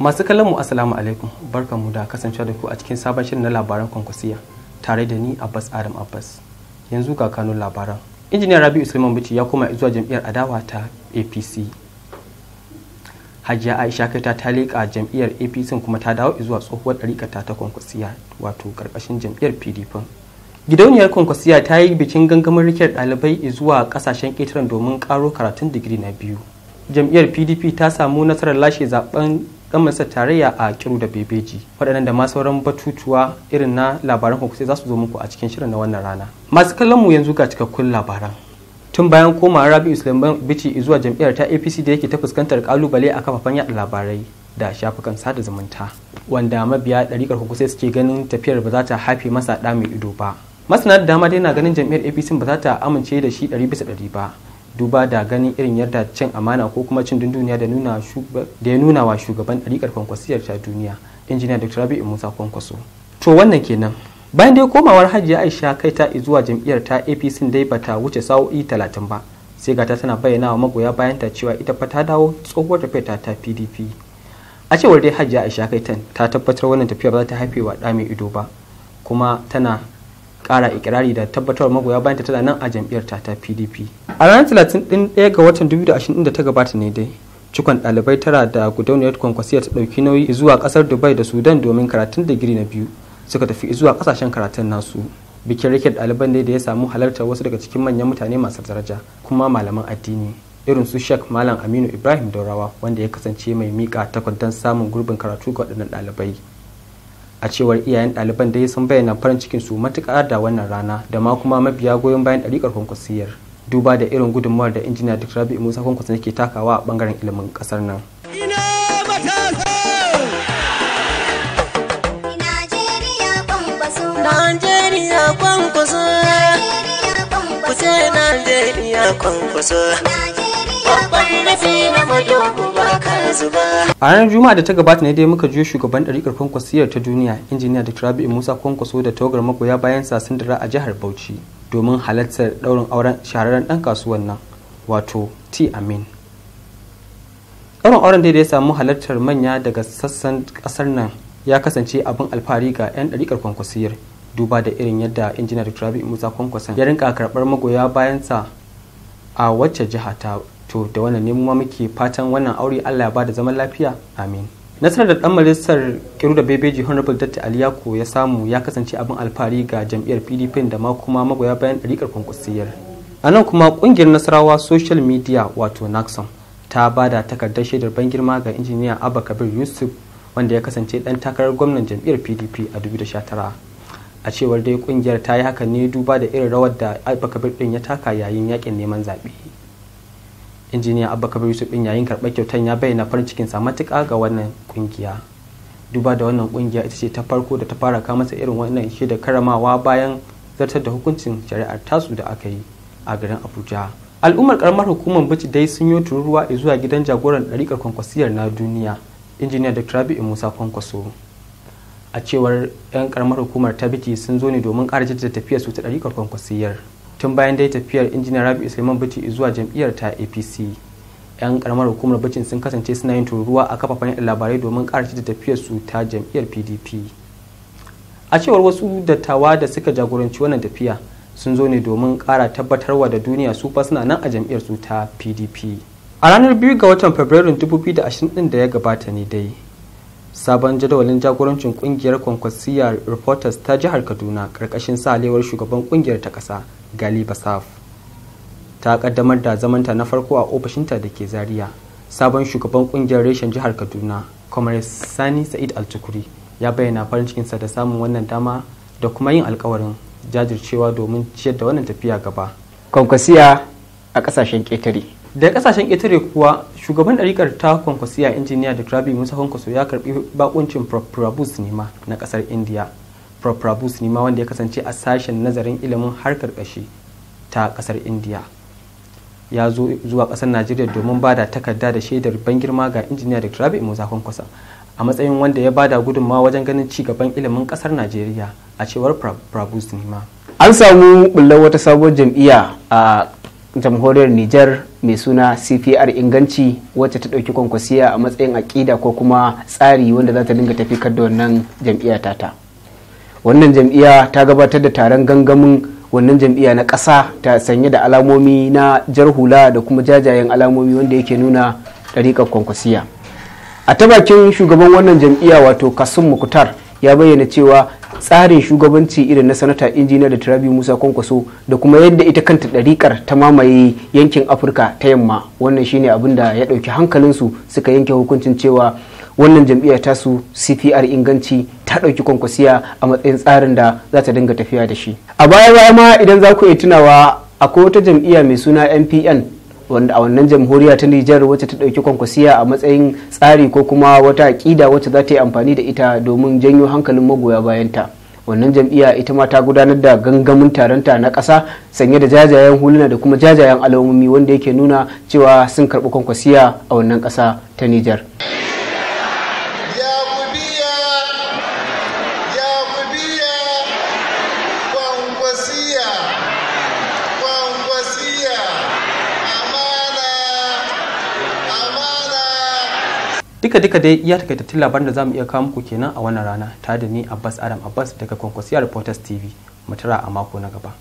Masu kallon mu, assalamu alaikum, barkanmu da kasancewa da ku a cikin sabon shirin na Labaran Kwankwasiya tare da ni, Abbas Adam Abbas. Yanzu ga kanun labaran. Injiniya Rabi'u Suleiman Bichi ya koma zuwa jam'iyyar adawa ta APC. Hajiya Aisha Kaita ta leƙa jam'iyyar APC kuma ta dawo zuwa tsohuwar ɗariƙar ta Kwankwasiya, wato ƙarƙashin jam'iyyar PDP. Gidauniyar Kwankwasiya ta yi bikin gangamin rikiyar ɗalibai zuwa ƙasashen ƙetaren domin ƙaro karatun digiri na biyu. Jam'iyyar PDP ta samu nasarar lashe zaben dan majalisar tarayya a Kiru da Bebeji. Waɗannan da ma sauran batutuwa irin na Labaran Kwankwasiya za su zo muku a cikin shirin na wannan rana. Masu kallon mu, yanzu ga cikakkun labaran. Tun bayan komawa Rabi'u Suleiman Bichi zuwa jam'iyyar ta APC da yake ta fuskantar kalubale a kafafen yada labarai da shafukan sada zumunta, wanda mabiya ɗariƙar Kwankwasiya suke ganin tafiyar ba za ta haife masa ɗa mai ido ba. Masana da dama dai na ganin jam'iyyar APC ba za ta amince da shi 100% ba, duba da ganin irin yadda cin amana ko kuma cin dunduniya da nuna da ya nuna wa shugaban ɗariƙar Kwankwasiyar ta duniya, Injiniya Dr. Rabi'u Musa Kwankwaso. To, wannan kenan. Bayan dai komawar Hajiya Aisha Kaita zuwa jam'iyyar ta APC dai bata wuce sa'o'i 30 ba, sai gata tana bayyana wa magoya bayan ta cewa ita fa ta dawo tsohuwar tafiyar ta PDP. A cewar dai Hajiya Aisha Kaitan, ta tabbatar wannan tafiya ba za ta haife wa ɗa mai ido ba, kuma tana kara ikirari da tabbatar magoya bayan ta tana nan a jam'iyyar ta ta PDP. A ranar 30 din 1 ga watan 2020 da ta gabata ne dai cikon ɗalibai tara da Gidauniyar Kwankwasiya ta ɗauki nauyi zuwa ƙasar Dubai da Sudan domin karatun digiri na biyu suka tafi zuwa ƙasashen karatun nasu. Bikin rike ɗaliban ne da ya samu halartar wasu daga cikin manyan mutane masu daraja kuma malaman addini irin su Sheikh Malam Aminu Ibrahim Daurawa, wanda ya kasance mai miƙa takardar samun gurbin karatu ga waɗannan ɗalibai. A cewar iyayen ɗaliban dai, sun bayyana farin cikin su matuƙa da wannan rana da ma kuma mabiya goyon bayan ɗariƙar Kwankwasiyar, duba da irin gudunmawar da Injiniya Dr. Rabi'u Musa Kwankwaso ke takawa a bangaren ilimin ƙasar nan. Ina matasa! Najeriya Kwankwaso. Najeriya Kwankwaso. Najeriya Kwankwaso. Kuce Najeriya Kwankwaso. Najeriya. Babban nufi na madogo ba ka zuba. A ranar Juma'a da ta gabata ne dai muka jiyo shugaban ɗariƙar Kwankwasiyar ta duniya, Injiniya Dr. Rabi'u Musa Kwankwaso, da tawagar magoya bayan sa sun dira a jihar Bauchi domin halartar ɗaurin auren shahararren ɗan kasuwan nan, wato T Amin. Ɗaurin auren dai da ya samu halartar manya daga sassan ƙasar nan ya kasance abin alfahari ga 'yan ɗariƙar Kwankwasiyar, duba da irin yadda Injiniya Dr. Rabi'u Musa Kwankwason ya rinka karɓar magoya bayansa a wacce jiha ta. To, da wannan ne mu ma muke fatan wannan aure Allah ya bada zaman lafiya, amin. Nasarar da dan majalisar Kiru da Bebeji, Honorable Datti Aliyako, ya samu ya kasance abin alfahari ga jam'iyyar PDP da ma kuma magoya bayan ɗariƙar Kwankwasiyar. A nan kuma, ƙungiyar Nasarawa Social Media, wato NACSOM, ta ba da takardar shaidar ban girma ga Injiniya Abba Kabir Yusuf, wanda ya kasance dan takarar gwamnan jam'iyyar PDP a 2019. A cewar dai kungiyar, ta yi hakan ne duba da irin rawar da Abba Kabir din ya taka yayin yakin neman zaɓe. Injiniya Abba Kabir Yusuf din, yayin karɓar kyautan, ya bayyana farin cikin sa matuƙa ga wannan kungiya, duba da wannan kungiya ita ce ta farko da ta fara kawo masa irin wannan shaidar karamawa bayan zartar da hukuncin shari'ar tasu da aka yi a garin Abuja. Al'ummar karamar hukumar Bichi dai sun yi tururuwa zuwa gidan jagoran ɗariƙar Kwankwasiyar na duniya, Injiniya Dr. Rabi'u Musa Kwankwaso. A cewar 'yan karamar hukumar ta Bichi, sun zo ne domin ƙara jaddada tafiyar su ta ɗariƙar Kwankwasiyar. Tun bayan dai tafiyar Injiniya Rabi'u Suleiman Bichi zuwa jam'iyyar ta APC, 'yan karamar hukumar Bicin sun kasance suna yin tururuwa a kafafen yaɗa labarai domin ƙara jaddada tafiyar su ta jam'iyyar PDP. A cewar wasu dattawa da suka jagoranci wannan tafiya, sun zo ne domin ƙara tabbatarwa da duniya su fa suna nan a jam'iyyar su ta PDP. A ranar 2 ga watan Fabrairun 2020 din da ya gabata ne dai sabon jadawalin jagorancin kungiyar Kwankwasiya Reporters ta jihar Kaduna, karkashin salewar shugaban kungiyar ta kasa Gali Basaf, ta kaddamar da zamanta na farko a ofishinta da ke Zaria. Sabon shugaban kungiyar reshen jihar Kaduna, Comrade Sani Sa'id Altukuri, ya bayyana farin cikinsa da samun wannan dama da kuma yin alkawarin jajircewa domin ciyar da wannan tafiya gaba. Kwankwasiya a kasashen ƙetare. Da kasashen ƙetare kuwa, shugaban ɗariƙar ta Kwankwasiya, Injiniya Dr. Rabi Musa Kwankwaso, ya karbi bakuncin Prof Prabhu Sinima na ƙasar India. Prof Prabhu Sinima, wanda ya kasance a sashen nazarin ilimin harkar ƙashi ta ƙasar India, ya zo zuwa ƙasar Najeriya domin ba da takarda da shaidar ban girma ga Injiniya Dr. Rabi Musa Kwankwaso a matsayin wanda ya bada gudunmawa wajen ganin ci gaban ilimin ƙasar Najeriya, a cewar Prabhu Sinima. An samu bullar wata sabuwar jam'iyya a jamhuriyar Nijar mai suna CPR Inganci, wacce ta ɗauki Kwankwasiya a matsayin aƙida ko kuma tsari wanda za ta dinga tafikar da wannan jam'iyya tata. Wannan jam'iyya ta gabatar da taron gangamin wannan jam'iyya na ƙasa ta sanye da alamomi na jar hula da kuma jajayen alamomi, wanda yake nuna ɗariƙar Kwankwasiya. A ta bakin shugaban wannan jam'iyya, wato Kasum Mukutar, ya bayyana cewa tsarin shugabanci irin na Sanata Injiniya da Rabiu Musa Kwankwaso da kuma yadda ita kanta ɗariƙar ta mamaye yankin Afirka ta Yamma, wannan shine abin da ya ɗauki hankalinsu suka yanke hukuncin cewa wannan jam'iyyar tasu CPR Inganci ta ɗauki Kwankwasiya a matsayin tsarin da za ta dinga tafiya da shi. A baya baya ma, idan za ku iya tunawa, akwai wata jam'iyya mai suna MPN wanda a wannan jamhuriya ta Nijar, wacce ta ɗauki Kwankwasiya a matsayin tsari ko kuma wata aƙida wacce za ta yi amfani da ita domin janyo hankalin magoya bayanta. Wannan jam'iyya ita ma ta gudanar da gangamin taronta na ƙasa sanye da jajayen huluna da kuma jajayen alamomi, wanda yake nuna cewa sun karɓi Kwankwasiya a wannan ƙasa ta Nijar. Yakubiya, Yakubiya, Kwankwasiya, Kwankwasiya, amana, amana. Duka duka dai iya takaitattun labaran da zamu iya kawo muku kenan a wannan rana, tare da ni Abbas Adam Abbas daga Kwankwasiya Reporters TV. Mu tara a mako na gaba.